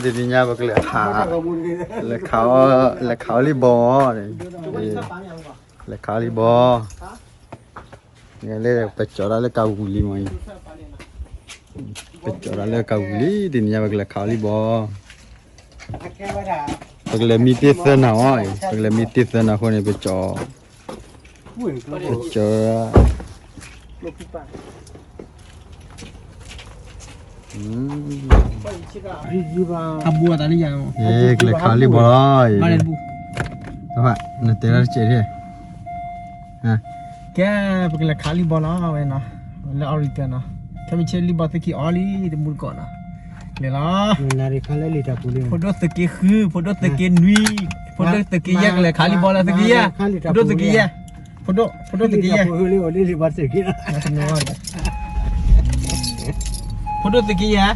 တနံၤညါပကလဲၤခး, လဲၤခးအီၤ, လဲၤခးအီၤလံဘီ, လဲၤခးအီၤလံဘီ, ပကၠီၤဒၣ်လၢကးဝူၤလံမ့ၢ်, ပကၠီၤဒၣ်လၢကးဝူၤလံ တနံၤညါပကလဲၤခးအီၤလံဘီ, ပကလဲၤမံတ့ၢ်သၢနၤအီၤ, ပကလဲၤမံတ့ၢ်သၢနၤအဃိန့ၣ် ပကၠီၤ ကၠီၤ, အဘူအသးလံယၤ, ကလဲၤခးလံဘီလီၤ, နတဲဒၣ်တစဲး, ကဲ, ပကလဲၤခးလံဘီလီၤဝဲနီၤ, လၢ Oregon နီၤ, ခဲမုၢ်ဆ့ၣ်လံဘီသုးက့အီၤလံ တမူတကိးနီၤ, လဲၤလီၤ, ဖိဒိၣ်သုးက့ဃု, ဖိဒိၣ်သုးက့နွံ, ဖိဒိၣ်သုးက့ယဲၢ် ကလဲၤခးလံဘီလၢသုးက့ယဲၢ်, ဖိဒိၣ်သုးက့ယဲၢ်, ဖိဒိၣ်, ဖိဒိၣ်သုးက့ယဲၢ်, ဖိဒိၣ်သုးက့ယဲၢ်,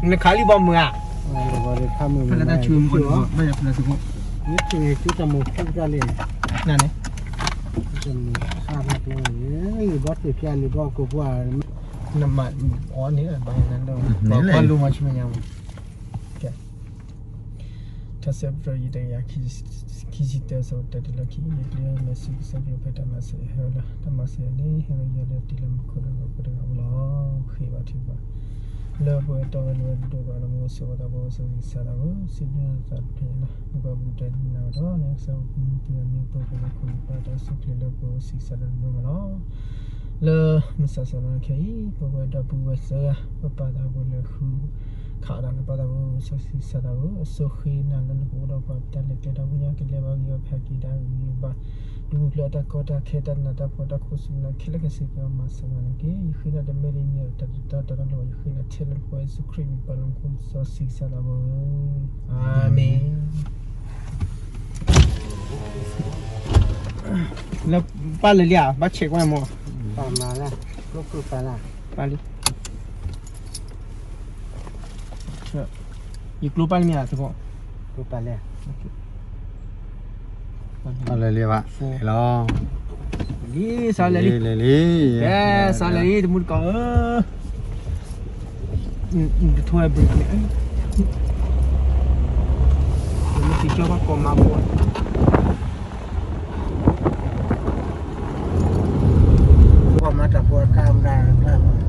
နခးလံဘီမုာ်ဧါ, ဖဲလၢတၢ်ဆူ, ဘၣ်ယၤဖဲလၢသုးခိၣ်, န့ၣ်, နမၤအီၤန့ၣ် ဘၣ်ယၤနၤလၢ, ဘၣ်လိမၤဆူမဲာ်ညါမး, ကဲ ထါစံးပတြၢၤ ယတကယၤခံဆံတၢ ဆၢဖိတၢတုၤလၢခံ, ယကျဲလၢမဲာ်ဆူကစၢ်ခရံာ်ဖဲတၢ်မၤစၢၤဟဲဝဲလီၤ, တၢ်မၤစၢၤန့ၣ် ဟဲဝဲယၤလၢတံၤလၢမူခိၣ်ဒီးပှၤတဂၤအံၤလီၤ, ဃ့ဘါထုကဖၣ်, လၢပှဲၤတီဝဲလၢဝဲဒိၣ်ဒီး လၢမူခိၣ်စၢဖှိၣ်တၢ်ဖိစီဆှံကစၢ်သးဘိ, စံးဘျုးနသးတဖျၢၣ်ညါလီၤ, မ့ၢ်ပှၤဘူၣ်တၢ်ဒုးနၤဒီး နကစၢ်အိၣ်မူပှဲၤန့ၣ် ပှဲၤလၢခိၣ်ပှဲၤတၢ်စူၢ်ချ့လၢပှဲၤအိၣ်စံးကစၢ်ဒီးနမၢလီၤ. လၢမုၢ်ဆါဆၢနံၤခဲအံၤ ပဝဲဒီပုၢ်ဝဲၢ်သၢဂၤ ပပာ်သးပှဲၤလၢဃုခးအီၣ်တၢ်န့ၣ် ပာ်သးပှဲၤစီဆှံကစၢ်သးဘိ, အစိဃ့နၤလၢနကအိၣ်ဒီးပှၤတၢ်လဲၤကျဲတၢ်ဝံၤညါ ကလဲၤဘၣ်ဂ့ၤအီၤဖဲက့ၤဒၣ်ဂ့ၤဘၣ်, ဒုးကျၢၤအတၢ်ကီတၢ်ခဲတၢ်နးတၢ်ဖှီၣ်တၢ်ခိၣ်ဆူၣ်နၤခဲလၢာ်ခဲဆ့ကမၤစၢၤနၤန့ၣ်က့ၤ, ယဃ့နၤတမ့ၢ်လၢညါတၢ်တတီတၢ်လိၤ ယဃ့နၤထဲလၢပှၤယ့ၣ်ၡူးခရံာ်မံၤ ပၢ်လၢမူခိၣ်စီဆှံကစၢ်သးဘိဧၢ, အၤမ့ၣ်. လၢပၢ်လဲၤလံဧါ, ဘၣ်ဆဲးကွၢ်မး, ပၢ်လံ, ယကျိပၢ်လံမ့ၢ်ဧါ, သကိး, လဲၤလံဘၣ်, လီၤ, လံ, စးလဲၤလံ, လဲၤလံ, ကဲ, စးလဲၤလံ တမူတကိးဧၢ, တထိၣ်ဝဲဘုးန့ၣ်, မ့ၢ်စံးကၠီဘၣ်ကိးမၤဖိ camera န့ၣ်,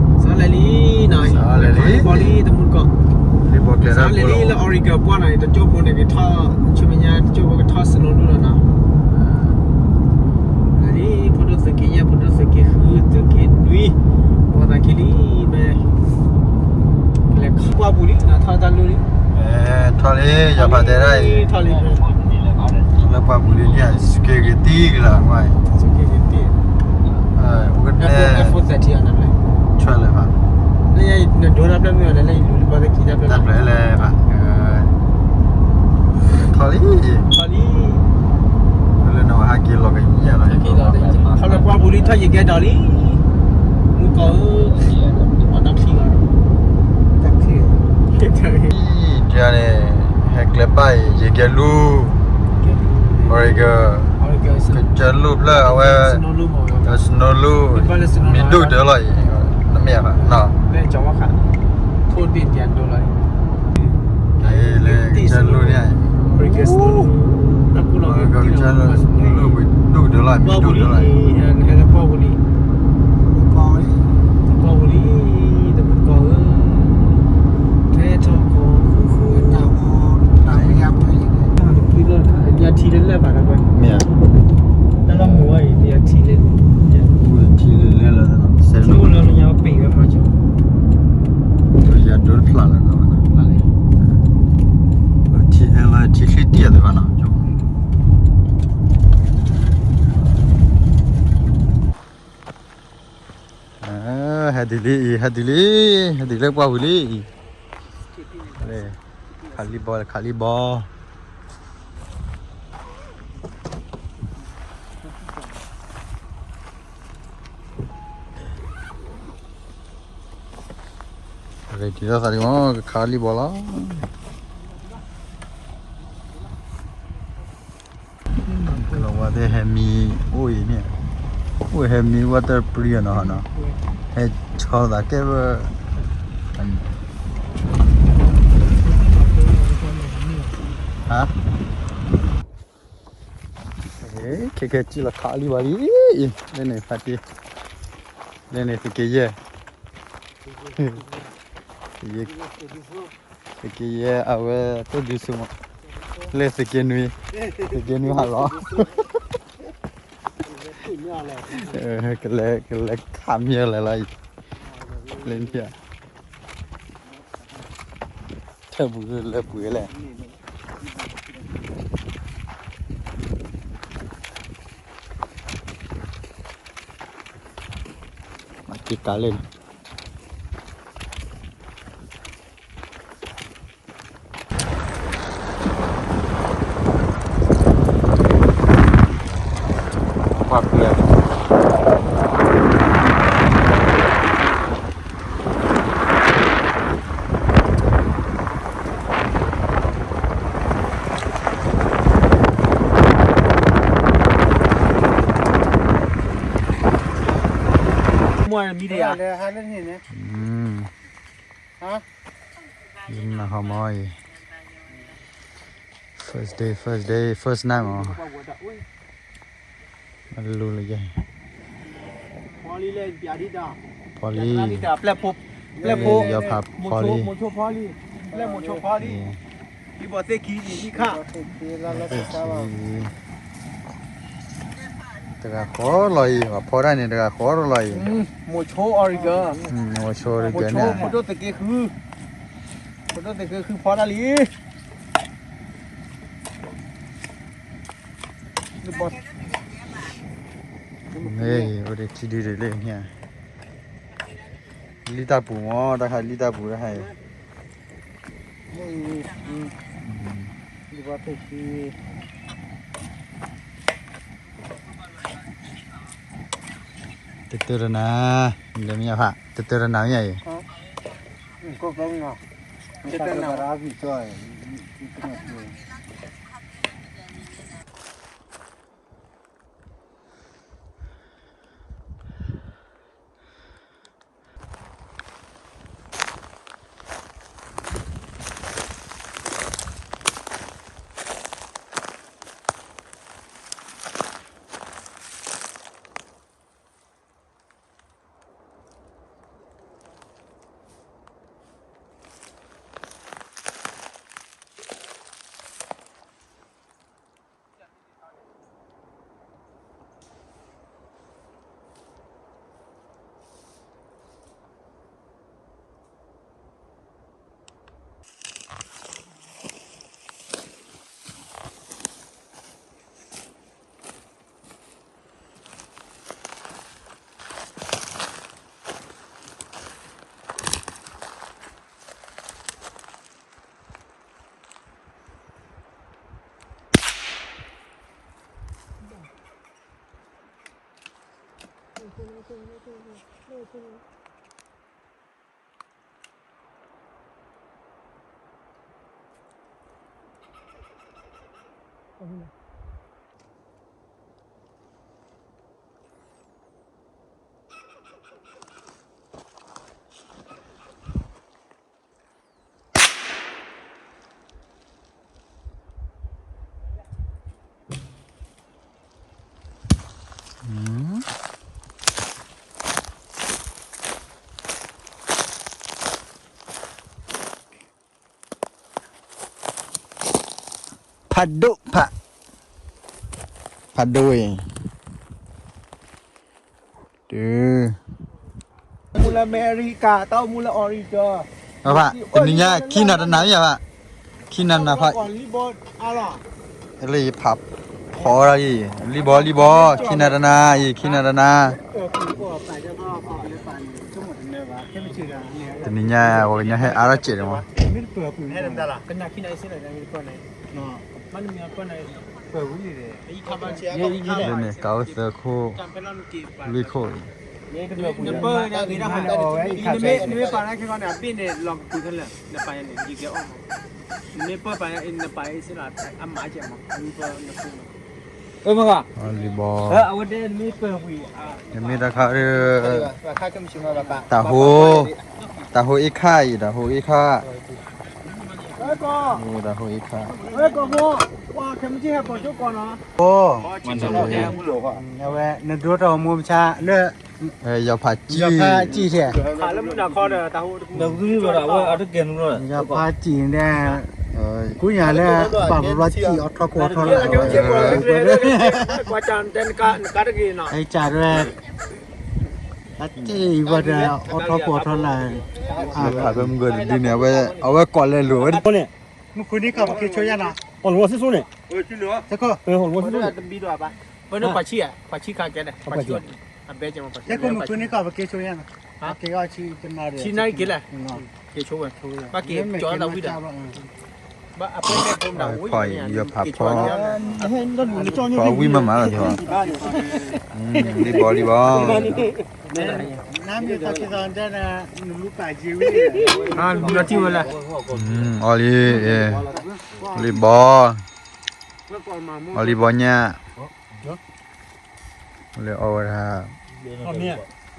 စီၤလဲၤလံနီၤ, စီၤလဲၤလံ, ဘီလံ တမူတကိး, စီၤလဲၤလံလၢ Oregon ပှၢ်နီၤ, တကၠိဖိန့ၣ်ကထီၣ်, ဆူမဲာ်ညါတကၠိဖိကထီၣ် snow ဒူၣ်လီၤနီၤ, လံ, ဖိဒိၣ်သုးက့ယဲၢ် ဖိဒိၣ်သုးက့ဃု သုးက့နွံ, ပှၤသးခံလံ, မ့ၢ် လဲၤကွၢ်ပူၤလံနီၤ, ထီၣ်တၢ်လူၢ်လံ, ထီၣ်လံ, ယပာ်တဲဒၣ်အံၤ, ထီၣ်လံ, လၢပှၢ်ပူၤလံန့ၣ် စူးက့ၤဂ့ၤတံၢ်ကလၢာ်, အိၣ်ကတဲ, ဆွဲလဲၣ်ဘၣ်, နဒိတၢ်ဖျၢၣ်မ့ၢ်အီၤလဲၣ်, လၢယလူၤလၢပှၤသ့ၣ်ခံတၢ်ဖျၢၣ်လီၤ, တၢ်ဖျၢၣ်လဲၣ်ဘၣ်, ထီၣ်လံ, ထီၣ်လံ, လၢနဝဲဟဲက့ၤလီၤကယဲၢ်လီၤ, ထီၣ်လၢပှၢ်ပူၤလံ ထီၣ်ယကဲဒီးလံ, မူကီၢ်ဧၢ, အီၣ်တၢ်ခံလီၤ, တၢ်ခံ, န့ၣ်, ဟဲကျဲဘၣ်အံၤ ယကဲလူၢ်, Oregon, ကစၢၢ်လူၢ်ဖျၢၣ်အဝဲ, snow လူၢ်, မ့ၢ်ဒိၣ်ကတၢၢ်လီၤအံၤ, နမ့ၢ်, လၢကစၢၢ်လူၢ်န့ၣ်, ကစၢၢ်လူၢ်ဝဲဒိၣ်ကတၢၢ်လီၤ, မ့ၢ်ဒိၣ်ကတၢၢ်လီၤ, ပှၢ်ပူၤလံ, ပှၢ်ပူၤလံ, တမူတကိးဧၢ, ထဲထီၣ်ကီၢ်ဃုဃုတၢ်ဂီၤ, တၢ်ယၤပှဲၤ, ယထံၣ်လၢလၢၢ်ဘၣ်ဒီးပှဲၤ, မ့ၢ်, တၢ်လီၢ်မုာ်ဝဲအံၤ ယထံၣ်လၢ, ထံၣ်လၢလၢၢ်လီၤ, လၢညါပ့ၤဝဲမၤကၠီ, ယၤဒိတဖျၢၣ်လၢၤ, ထံၣ်ဟဲလီၤ ထံၣ်ချံတံၢ်အသ့ဘၣ်နီၤ, ဟဲဒ်လံအံၤ, ဟဲဒ်လံ, ဟဲဒ်လၢပှၢ်ပူၤလံအံၤ, လၢ ခးလံၢ်ဘီ ခးလံၢ်ဘီ ready လီၤသးဒ်မး ကခးလံၢ်ဘီလီၤ. ကလီၤဝါသ့ၣ်ဟဲမံအိၣ်အံၤန့ၣ်, အိၣ်ဟဲမံဝဲတပျံၤနီၤနီၤ, ဟဲဆီသးကဲဝဲ, ဟါ, ခဲခဲကံၣ်လီၤခးလံၢ်ဘီလံ, လၢန့ၣ်ဖးတံၢ်, လၢန့ၣ်သုးက့ယဲၢ် သုးက့ယဲၢ်အဝဲတဒုဆူမး, လၢသုးက့နွံ, သုးက့နွံဟးလီၤ, ကလဲၤ ကလဲၤခးမံလဲၣ်လီၤအံၤ, လၢန့ၣ် ထၢၣ်ပူၤလၢပှဲၤလဲၣ်, မၤက့ၤကးလဲၣ်န့ၣ် ပှၤပျဲၢ် မ့ၢ်မံဒံးဧါ, ယနၢ်ဟီမးအံၤ, first day, first day, first night မး, အလူလၢယဲ, ဖီလံ, ပျဲၢ်ဖိ, ပျဲၢ်ဖိ, ယဖးဖီလံ, ပျဲၢ်မိၤဆိဖီလံ, လံၢ်ဘီသ့ၣ်ခံအံၤ လံၢ်ခၣ် တဂၤဃီလီၤအံၤ, ပှၤဖီတၢ်န့ၣ် တဂၤဃီလီၤအံၤ, မိၤဆိ Oregon, မိၤဆိ Oregon န့ၣ်, မိၤဆိ မိၤဆိသုးက့ဃု, မိၤဆိသုးက့ဃုဖီတၢ်လံ မ့ၢ်အိၣ်ဒီးထံဒုဒုလၢန့ၣ်, လံၢ်တၢ်ပူၤမး တၢ်ခါလံၢ်တၢ်ပူၤတၢ်ခါအံၤ, တတၢၢ်တနၤ, မ့ၢ်ဖး တတၢၢ်တနၤမ့ၢ်အံၤ ဖးဒိၣ်ဖး, ဖးဒိၣ်အံၤ, တုၤ မူလၢအမဲရကၤ တၢ်အိၣ်မူလၢ Oregon, တနံၤညါ ခံနၤတနၤမ့ၢ်ယၤဘၣ်, ခံနၤတနၤဖး, လၢယဖး, ဖီတၢ်အံၤ, လံၢ်ဘီလံၢ်ဘီ, ခံနၤတနၤအံၤ ခံနၤတနၤ, တနံၤညါ ပှၤကညီဟဲအါထီၣ်စဲးန့ၣ်မး ကနၣ်ခံနၤအံၤစ့ၢ်ကီး မ့ၢ်တပၢၢ်န့ၣ် ပၢၢ်ဝံၤလံဒီး လၢန့ၣ် ကးအိၣ်သၢခိၣ် လွံၢ်ခိၣ်အံၤ နပၢၢ်န့ၣ် နမ့ၢ်ပာ်လၢခဲကီးန့ၣ် အဘ့ၣ်န့ၣ် လီၤကပူၤခဲလၢာ် နပာ်ယၤန့ၣ် ယကဲအီၣ်မး နမ့ၢ်ပၢၢ်ပာ်ယၤ နပာ်အံၤစ့ၢ်ကီး အမၤကဲမး အမၤကဲမး အမၤကဲမး အဝဲတဲနမ့ၢ်ပၢၢ်ဝံၤ နမ့ၢ်တၢ်ခါဒီး တၢ်ဟိ တၢ်ဟိအ့ခါအံၤ တၢ်ဟိအ့ခါ တၢ်ဟိအ့ခါ အိ အဝဲ နဒိတၢ်ဟိမိၢ်မဆါလၢ ယီၤဖးစံၣ် ယီၤဖးစံၣ်န့ၣ် ယီၤဖးစံၣ်န့ၣ် ကူၣ်ညါလၢ ဘၣ်ဘျီစံၣ်အီထီၣ်ကွီၢ်ထီၣ်လၢ အကၠၢ်ဒွဲ အတ့အံၤဝဲဒီး အီထီၣ်ကွီၢ်ထီၣ်လၢ ခးဖဲမုၢ်ဂၢၢ်တဒုန့ၣ် အဝဲ အဝဲကိးလဲၤလိာ်ဝဲန့ၣ် မုၢ်ဃုနံၤကီၢ်ပက့ၤဆိယါနီၤ အီၣ်လီၤဝဲဆူၣ်ဆူၣ်န့ၣ် တခီ ပှၤဆံၣ် ပှၤဆံၣ်ခါကဲန့ၣ် ပှၤဆံၣ် အဘဲကဲ မုၢ်ဃုနံၤကီၢ်ပက့ၤဆိယါနီၤ က့ၤအီၣ်ဆံၣ်တနၤဒီး ဆံၣ်နၤက့ၤလဲၣ် က့ၤဆိဝဲ ဘၣ်က့ၤကၠီသးဝံၣ်ဒီး ဘၣ်အဖဲကဲဖိမနၤဝံၣ် ယီၤဖးဖီ ဖီဝံၣ်မးမးလီၤ လံဘီလံဘီ နမ့ၢ်တၢ်ခံသးဒဲနလူပာ်က့ၤဝံၣ် အီၣ်လံ လံဘီ အီၣ်လံဘီညါ လဲၤအီၣ်ဝဲဒၣ် အီၣ်လံဘီည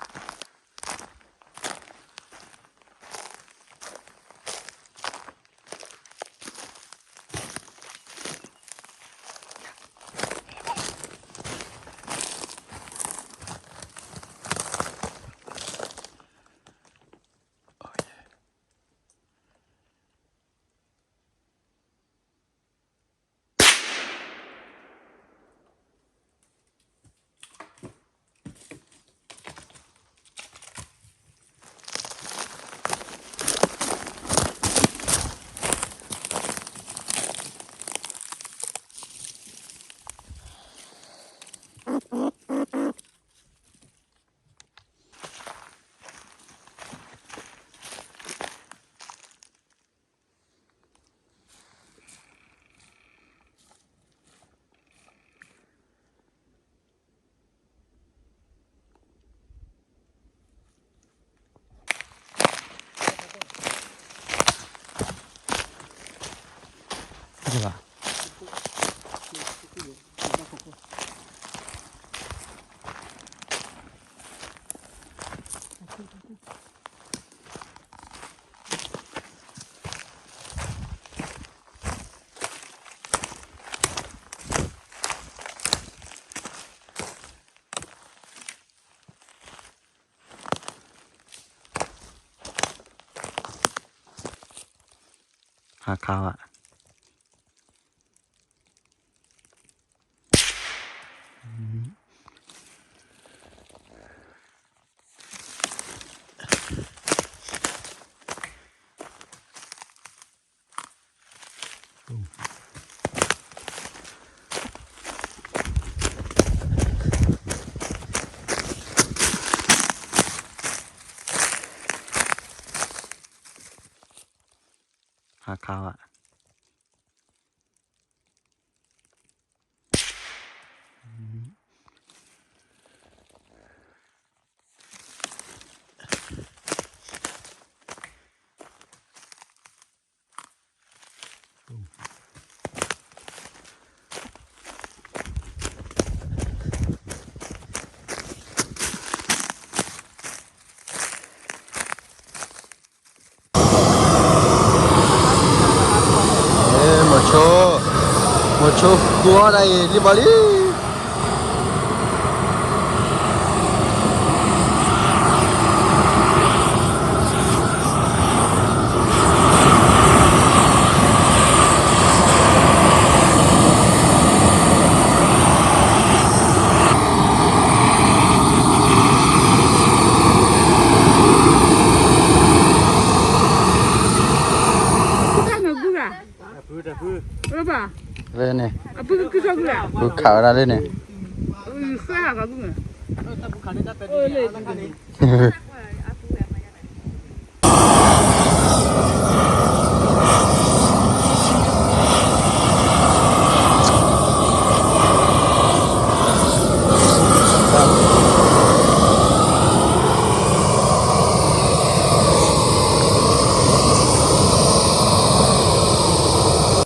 ါ ဟါခါဘၣ် ဟါခါဘၣ်မိၤဆိ မိၤဆိဃုအီၣ်ဒၣ်အံၤ လံဘီလံ ဆူ န့ၣ်, အပုၢ်ကခးဝဲဒၣ်လၢန့ၣ်, ဃၢဟးဂီၤပုၢ်,